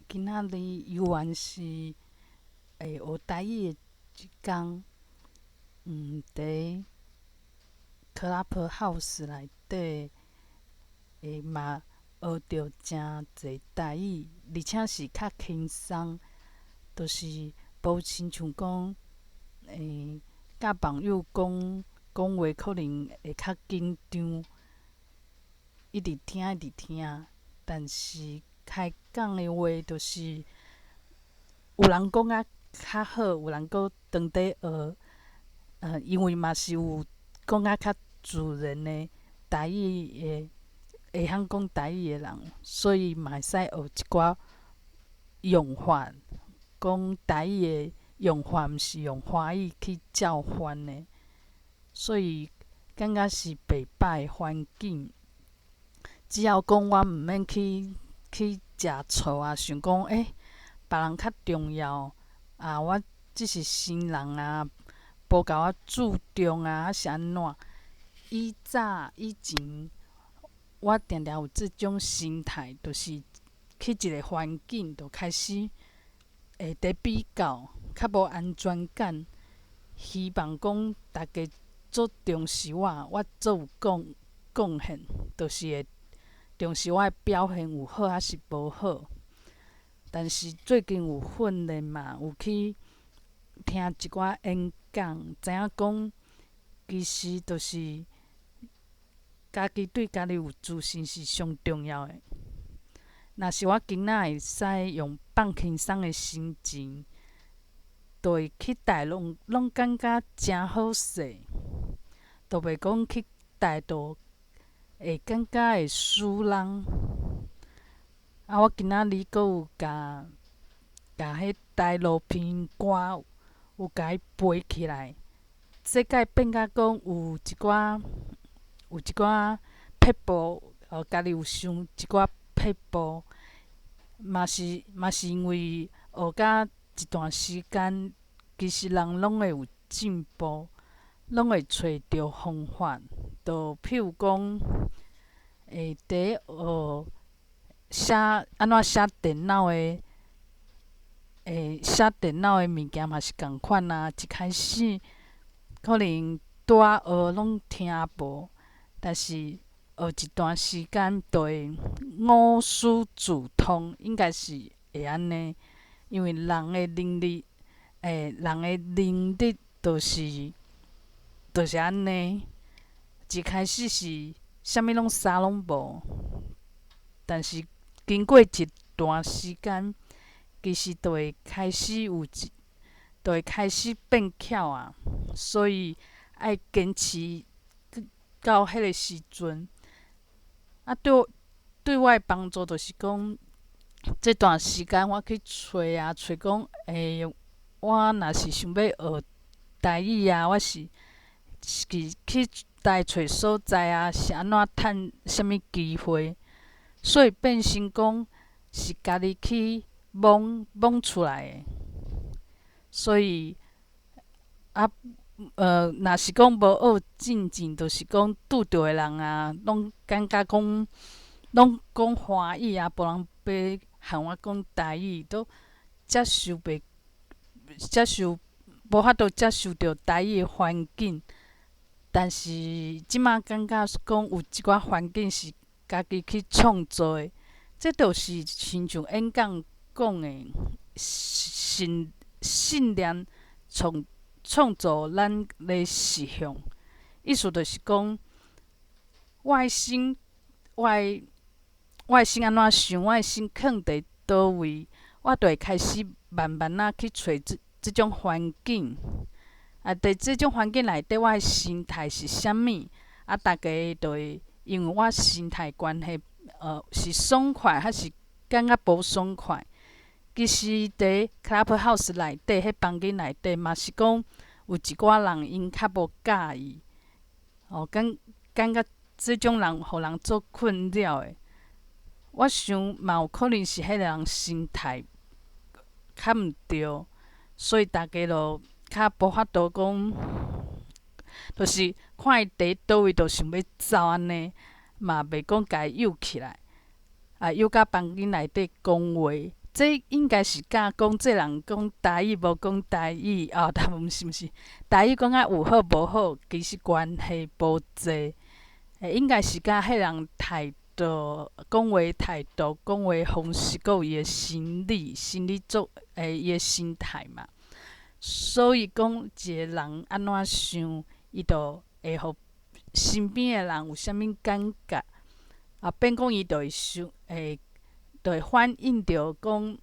今仔日猶原是會學台語的一工。佇 Clubhouse 內底，會嘛學著誠濟台語，而且是較輕鬆，就是無親像講，佮網友講講話可能會較緊張，一直聽一直聽，但是開講的話，就是有人講甲較好，有人閣當底學，因為嘛是有講甲較自然的台語的，會曉講台語的人，所以嘛會使學一寡用法，講台語的用法，毋是用華語去照翻的，所以感覺是袂歹的環境。只要講我毋免去食錯啊，想講欸，別人較重要啊，我只是新人啊，無共我注重啊，抑是按怎？以早以前，我定定有這種心態，就是去一个環境就開始會佇比較，較無安全感，希望講逐家足重視我，我足有貢貢獻，就是會重視我的表現有好抑是無好。但是最近有訓練嘛，有去聽一寡演講，知影講其實就是家己對家己有自信是上重要的。若是我今仔會使用放輕鬆的心情，就會去台攏攏感覺誠好勢，就袂講去台度會感覺會輸人。啊，我今仔日閣有共共彼台路邊歌有共伊背起來，這擺變甲講有一寡撇步，家己有想一寡撇步，嘛是因為學甲一段時間，其實人攏會有進步，攏會揣著方法。就譬如講，會佇學寫按怎寫電腦的，寫電腦的物件嘛是仝款啊。一開始可能拄仔學攏聽無，但是學一段時間就會無師自通，應該是會按呢。因為人的能力，人的能力就是按呢。一開始是啥物攏啥攏無，但是經過一段時間，其實就會開始有一，就會開始變巧啊。所以愛堅持到彼个時陣。啊，對我的幫助就是講，這段時間我去揣啊，揣講，我若是想欲學台語啊，我是去台揣所在啊，是按怎趁啥物機會？所以變成講是家己去摸摸出來的。所以啊，若是講無學進前，就是講拄著的人啊，攏感覺講攏講華語啊，無人欲和我講台語，都接受袂接受，無法度接受著台語的環境。但是這馬感覺講有一寡環境是家己去創造的，這就是親像演講講的信念創造咱的實相。意思就是講，我的心按怎想，我的心囥佇佗位，我就會開始慢慢仔去揣這種環境。啊，佇這種環境內底，我的心態是啥物？啊，逐家就會因為我心態關係，是爽快還是感覺無爽快？其實佇 Clubhouse 內底，彼房間內底嘛是講有一寡人𪜶較無佮意，哦，感覺這種人予人足困擾的。我想嘛有可能是彼个人心態較毋對，所以逐家就較無法度講，就是看伊佇佗位就想欲走按呢，嘛袂講共伊誘起來，啊，誘到房間內底講話，這應該是佮講這人講台語無講台語哦，但毋是毋是，台語講甲有好無好，其實關係無濟。應該是佮彼人態度、講話態度、講話方式，閣有伊的心理、心理作伊的心態嘛。所以講一個人按怎想，伊就會予身邊的人有啥物感覺，啊，變講伊就會想，就會反映著講，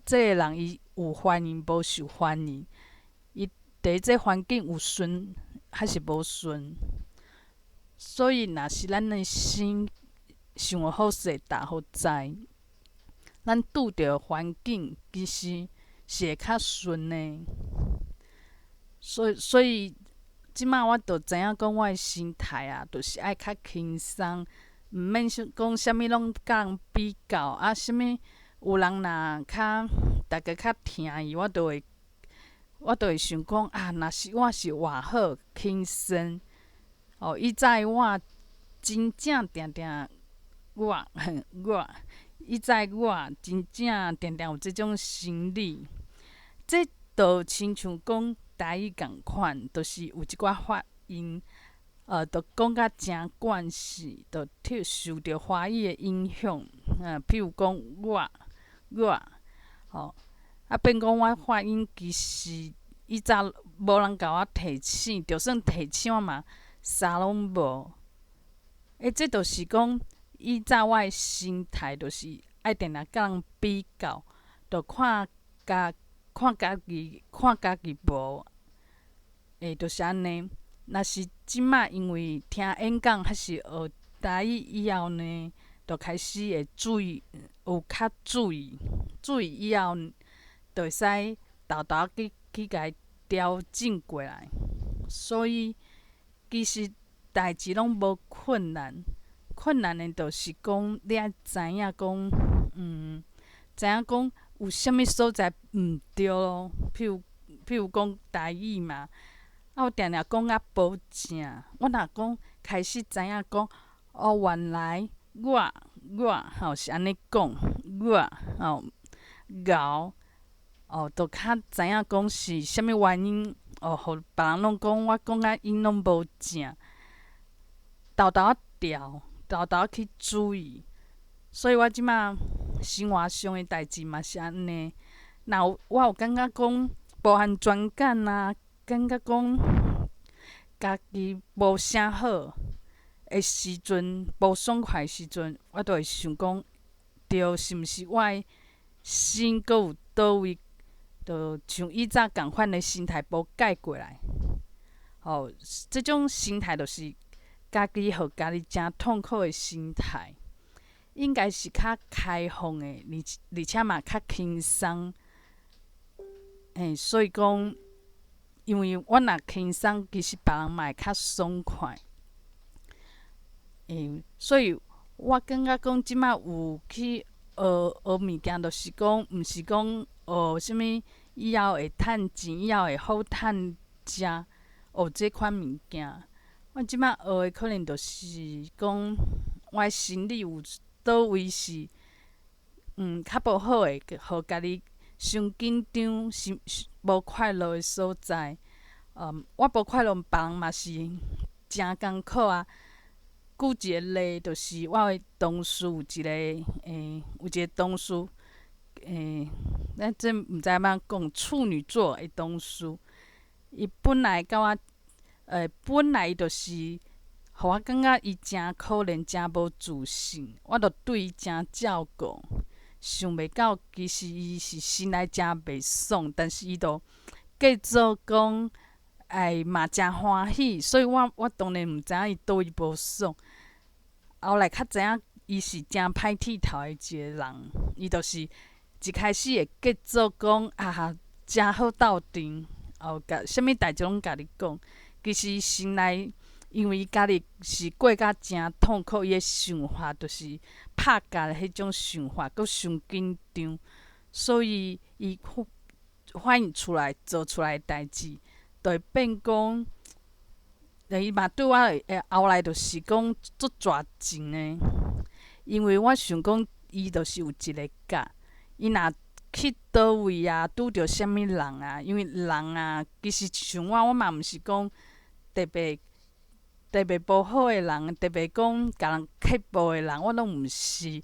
這个人伊有歡迎無受歡迎，伊佇這環境有順還是無順。所以，若是咱的心想予好勢，踏予在，咱拄著環境其實是會較順的。所以這擺我就知影講，我的心態啊，就是愛較輕鬆，毋免講啥物攏佮人比較啊，啥物有人若較逐家較疼伊，我就會想講啊，若是我是偌好輕鬆。哦，以早我真正定定我，以早我真正定定有這種心理，這就親像講台語仝款，就是有一寡發音，就講甲誠慣勢，就受受著華語的影響。譬如講我我，吼，啊變講我發音其實以早無人共我提醒，就算提醒我嘛，啥攏無。這就是講以早我的心態，就是愛定定佮人比較，就看家看家己看家己無，就是按呢。若是這擺因為聽演講還是學台語以後呢，就開始會注意，有較注意，注意以後，就會使沓沓去共伊調整過來。所以其實代誌攏無困難，困難的就是講你愛知影講，知影講有啥物所在毋對咯。譬如講台語嘛，啊，我定定講甲無正，我若講開始知影講，哦，原來我吼是按呢講，我吼𠢕哦，就較知影講是啥物原因，哦，予別人攏講我講甲音攏無正，沓沓仔調，沓沓仔去注意，所以我這擺生活上的代誌嘛是按呢。若有我有感覺講無安全感啊，感覺講家己無啥好的時陣，無爽快的時陣，我就會想講，著是毋是我的心閣有佗位，就像以早仝款的心態無改過來。吼，這種心態就是家己予家己誠痛苦的心態，應該是較開放的，而且嘛較輕鬆。所以講，因為我若輕鬆，其實別人嘛會較爽快。所以我感覺講這擺有去學學物件，就是講，毋是講學啥物以後會趁錢，以後會好趁食，學這款物件。我這擺學的可能就是講，我的心理有佗位是，較無好的，予家己傷緊張、心無快樂的所在。我無快樂，別人嘛是誠艱苦啊。舉一個例，就是我的同事有一個，有一個同事，咱這毋知按怎講，處女座的同事，伊本來佮我，本來伊就是，予我感覺伊誠可憐、誠無自信，我就對伊誠照顧。想袂到，其實伊是心內誠袂爽，但是伊就假做講，哎嘛誠歡喜，所以我當然毋知影伊佗位無爽。後來較知影，伊是誠歹鐵頭的一個人，伊就是一開始會假做講啊，誠好鬥陣，哦，共啥物代誌攏共你講。其實心內，因為伊家己是過甲誠痛苦，伊的想法就是拍架的彼種想法，閣傷緊張，所以伊反映出來做出來的代誌，就會變講，伊嘛對我會後來就是講足絕情的，因為我想講伊就是有一个角，伊若去佗位啊，拄著啥物人啊？因為人啊，其實像我，我嘛毋是講特別特別無好的人，特別講共人刻薄的人，我攏毋是。